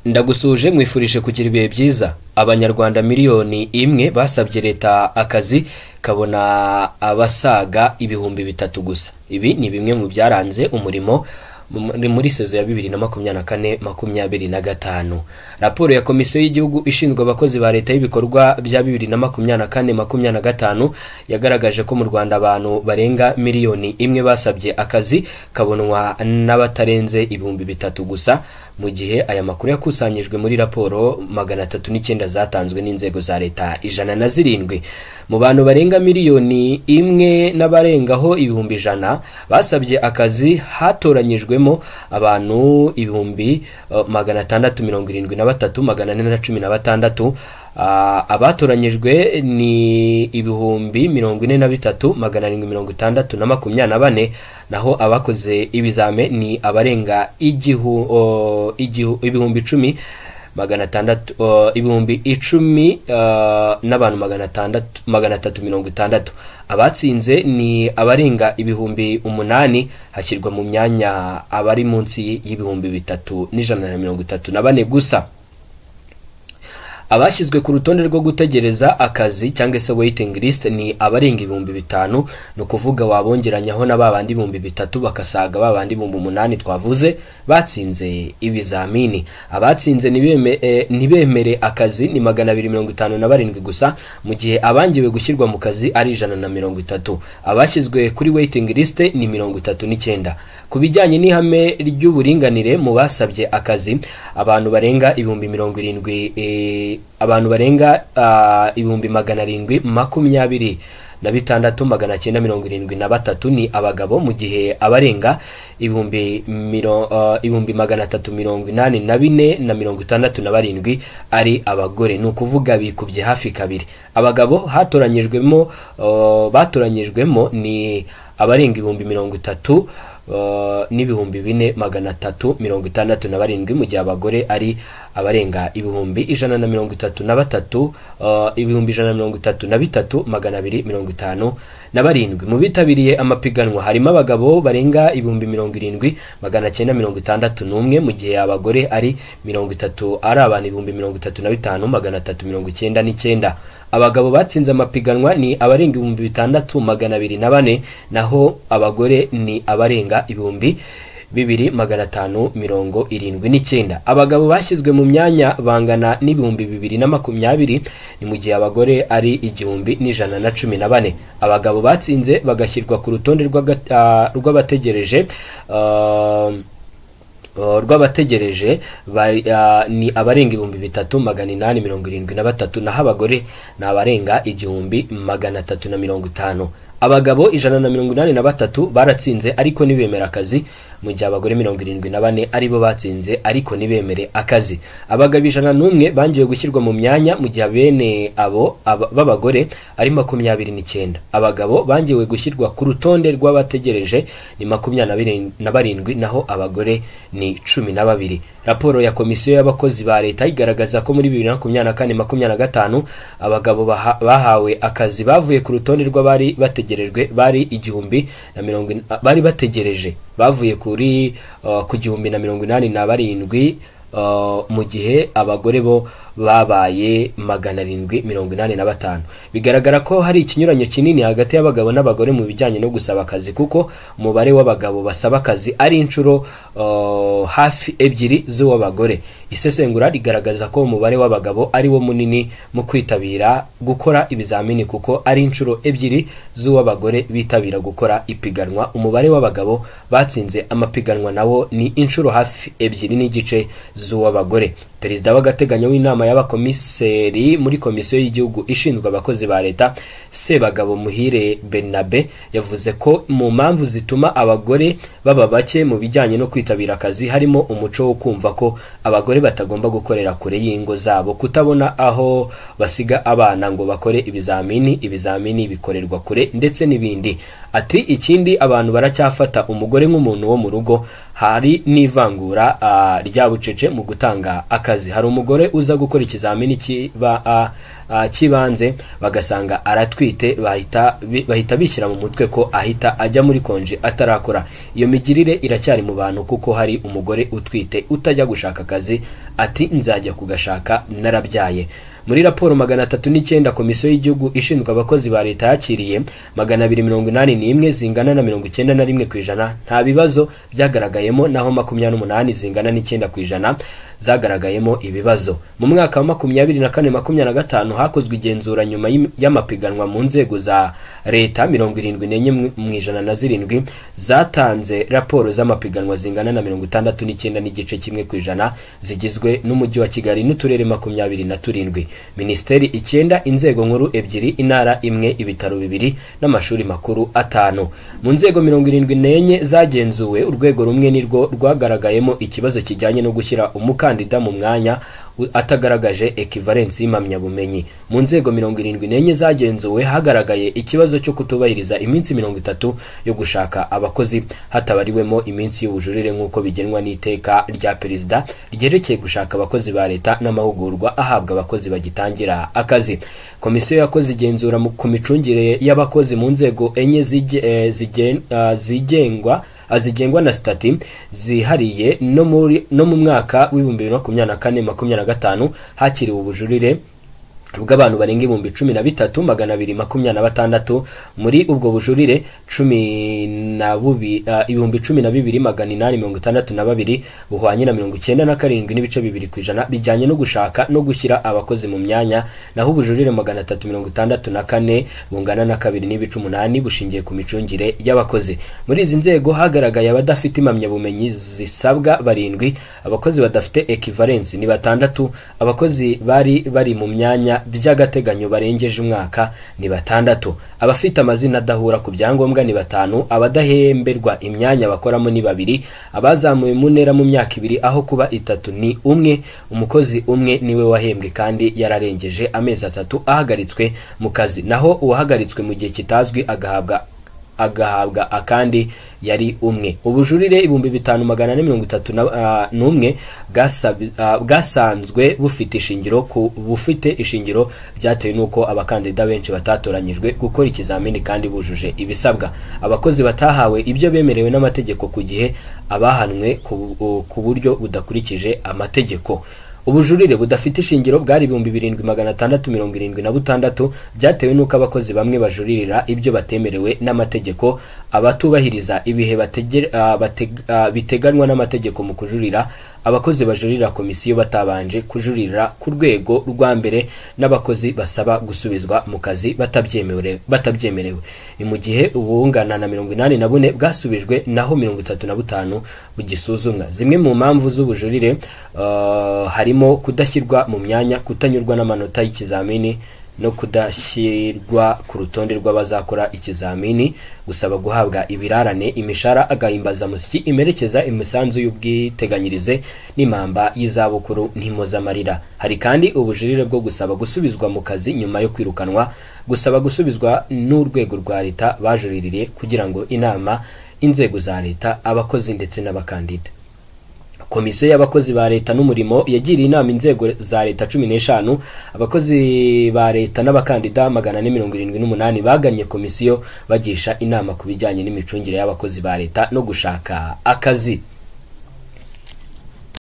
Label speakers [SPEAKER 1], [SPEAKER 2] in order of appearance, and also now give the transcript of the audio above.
[SPEAKER 1] Ndagusuje, mwifurije kugira ibihe byiza. Abanyarwanda 1 miliyoni basabye leta akazi, kabona abasaga 3000 gusa. Ibi ni bimwe mu byaranze umurimo muri saison ya 2024-2025. Raporo ya Komisiyo y'Igihugu ishinzwe Abakozi ba Leta y'ibikorwa bya 2024-2025 yagaragaje ko mu Rwanda abantu barenga 1 miliyoni basabye akazi, kabonwa n'abatarenze 3000 gusa, mu gihe aya makuru yakusanyijwe muri raporo 309 zatanzwe n'inzego za leta 107. Mu bantu barenga 1 miliyoni n'abarengaho 100,000 basabye akazi, hatoranyijwemo abantu 673,416. Abatoranyijwe ni 43,724, naho abakoze ibizame ni abarenga 10,600, 10,000 n'abantu 600, 360. Abatsinze ni abarenga 8000, hashyirwa mu myanya abari munsi y'3,134 gusa. Abashyizwe ku rutonde rwo gutegereza akazi cyangwa se waiting list ni abarenga 5000. Ni ukuvuga wabongeranyaho na babandi 3000, bakasaga babandi 8000 twavuze batsinze ibizamini. Abatsinze ntibemere akazi ni 257 gusa, mu gihe abangiwe gushyirwa mu kazi ari 130. Abashyizwe kuri waiting list ni 39. Ku bijyanye n'ihame ry'uburinganire mu basabye akazi, abantu barenga 70,000, abantu barenga 726,973 ni abagabo, mu gihe abarenga 384,067 ari abagore. Ni ukuvuga bikubye hafi kabiri. Abagabo hatoranyijwemo, batoranyijwemo ni abarenga 30,367, mu gihe abagore ari abarenga 133, 133,257. Mu bitabiriye amapiganwa harimo abagabo barenga 70,961, mu gihe abagore ari 30, ari abantu 35,399. Abagabo batsinze amapiganwa ni abarenga 6,204, naho abagore ni abarenga 2,579. Abagabo bashyizwe mu myanya bangana n'2020, ni mu gihe abagore ari 1,114. Abagabo batsinze bagashyirwa ku rutonde rw'abategereje ni abarenga 3,873, naho abagore ni abarenga 1,350. Abagabo 183 baratsinze ariko ntibemera akazi, mu gihe abagore 74 aribo batsinze ariko ntibemere akazi. Abagabo 101 bangiwe gushyirwa mu myanya, mu gihe bene abo b'abagore ari 29. Abagabo bangiwe gushyirwa ku rutonde rw'abategereje ni 27, naho abagore ni 12. Raporo ya Komisiyo y'Abakozi ba Leta igaragaza ko muri 2024-2025 abagabo bahawe akazi bavuye ku rutonde rw'abari bategerejwe bari igihumbi na mirongo bari bategereje bavuye kuri ku 1,087, mu gihe abagore bo babaye 785. Bigaragara ko hari ikinyuranyo kinini hagati y'abagabo n'abagore mu bijyanye no gusaba akazi, kuko umubare w'abagabo basaba akazi ari inshuro hafi ebyiri z'uw'abagore. Isesengura rigaragaza ko umubare w'abagabo ari wo munini mu kwitabira gukora ibizamini, kuko ari inshuro ebyiri z'uw'abagore bitabira gukora ipiganwa. Umubare w'abagabo batsinze amapiganwa nawo ni inshuro hafi ebyiri n'igice z'uw'abagore. Perezida w'agateganyo w'inama y'abakomiseri muri Komisiyo y'Igihugu ishinzwe Abakozi ba Leta, Sebagabo Muhire Bernabe, yavuze ko mu mpamvu zituma abagore baba bake mu bijyanye no kwitabira akazi harimo umuco wo kumva ko abagore batagomba gukorera kure y'ingo zabo, kutabona aho basiga abana ngo bakore ibizamini, ibizamini bikorerwa kure, ndetse n'ibindi. Ati: "Ikindi, abantu baracyafata umugore nk'umuntu wo mu rugo." Hari n'ivangura rya bucece mu gutanga akazi. Hari umugore uza gukora ikizamini cy'ibanze bagasanga aratwite, bahita bishyira mu mutwe ko ahita ajya muri konji atarakora. Iyo migirire iracyari mu bantu, kuko hari umugore utwite utajya gushaka akazi, ati nzajya kugashaka narabyaye. Muri raporo 309 Komisiyo y'Igihugu ishinzwe abakozi ba Leta yakiriye, 281 zingana na 91% nta bibazo byagaragayemo, naho 28 zingana n'9% zagaragayemo ibibazo. Mu mwaka wa 2024-2025 hakozwe igenzura nyuma y'amapiganwa mu nzego za Leta 74 mu 107 zatanze raporo z'amapiganwa zingana na 69.1% zigizwe n'Umujyi wa Kigali n'uturere 27, minisiteri 9, inzego nkuru 2, intara 1, ibitaro 2 n'amashuri makuru 5. Mu nzego 74 zagenzuwe, urwego rumwe nirwo rwagaragayemo ikibazo kijyanye no gushyira umukandida mu mwanya atagaragaje equivalence y'impamyabumenyi. Mu nzego 74 zagenzuwe hagaragaye ikibazo cyo kutubahiriza iminsi 30 yo gushaka abakozi hatabariwemo iminsi y'ubujurire nk'uko bigenwa n'iteka rya Perezida ryerekeye gushaka abakozi ba Leta n'amahugurwa ahabwa abakozi bagitangira akazi. Komisiyo yakoze igenzura ku micungire y'abakozi mu nzego 4 zigengwa na sitati zihariye. No mu mwaka w'2024-2025 hakiriwe ubujurire bw'abantu barenga 13,226. Muri ubwo bujurire 12,862 buhwanye na 97.2% bijyanye no gushaka no gushyira abakozi mu myanya, naho ubujurire 364 bungana na 2.8 bushingiye ku micungire y'abakozi. Muri izi nzego hagaragaye abadafite impamyabumenyi zisabwa 7, abakozi badafite equivalence ni 6, abakozi bari mu myanya by'agateganyo barengeje umwaka ni 6, abafite amazina adahura ku byangombwa ni 5, abadahemberwa imyanya bakoramo ni 2, abazamuwe mu ntera mu myaka 2 aho kuba 3 ni 1, umukozi umwe niwe wahembwe kandi yararengeje amezi 3 ahagaritswe mu kazi, naho uwahagaritswe mu gihe kitazwi agahabwa akandi yari 1. Ubujurire 5431 bwasanzwe bufite ishingiro byatewe nuko abakandida benshi batatoranyijwe gukora ikizamini kandi bujuje ibisabwa, abakozi batahawe ibyo bemerewe n'amategeko ku gihe, abahanwe ku buryo budakurikije amategeko. Ubujurire budafite ishingiro bwari 7676 byatewe nuko abakozi bamwe bajuririra ibyo batemerewe n'amategeko, abatubahiriza ibihe biteganwa n'amategeko mu kujurira, abakozi bajurira komisiyo batabanje kujurira ku rwego rwa mbere, n'abakozi basaba gusubizwa mu kazi batabyemerewe. Ni mu gihe ubungana na 84 bwasubijwe, naho 35 bugisuzumwa. Zimwe mu mpamvu z'ubujurire harimo kudashyirwa mu myanya, kutanyurwa n'amanota y'ikizamini no kudashyirwa ku rutonde rw'abazakora ikizamini, gusaba guhabwa ibirarane, imishahara, agahimbazamusyi, imerekeza, imisanzu y'ubwiteganyirize n'impamba y'izabukuru n'impozamarira. Hari kandi ubujurire bwo gusaba gusubizwa mu kazi nyuma yo kwirukanwa, gusaba gusubizwa n'urwego rwa Leta bajuriririye kugira ngo inama inzego za Leta, abakozi ndetse n'abakandida. Komisiyo y'abakozi ba Leta n'umurimo yagiriye inama inzego za Leta 15, abakozi ba Leta n'abakandida 478 bagannye komisiyo bagisha inama ku bijyanye n'imicungire y'abakozi ba Leta no gushaka akazi.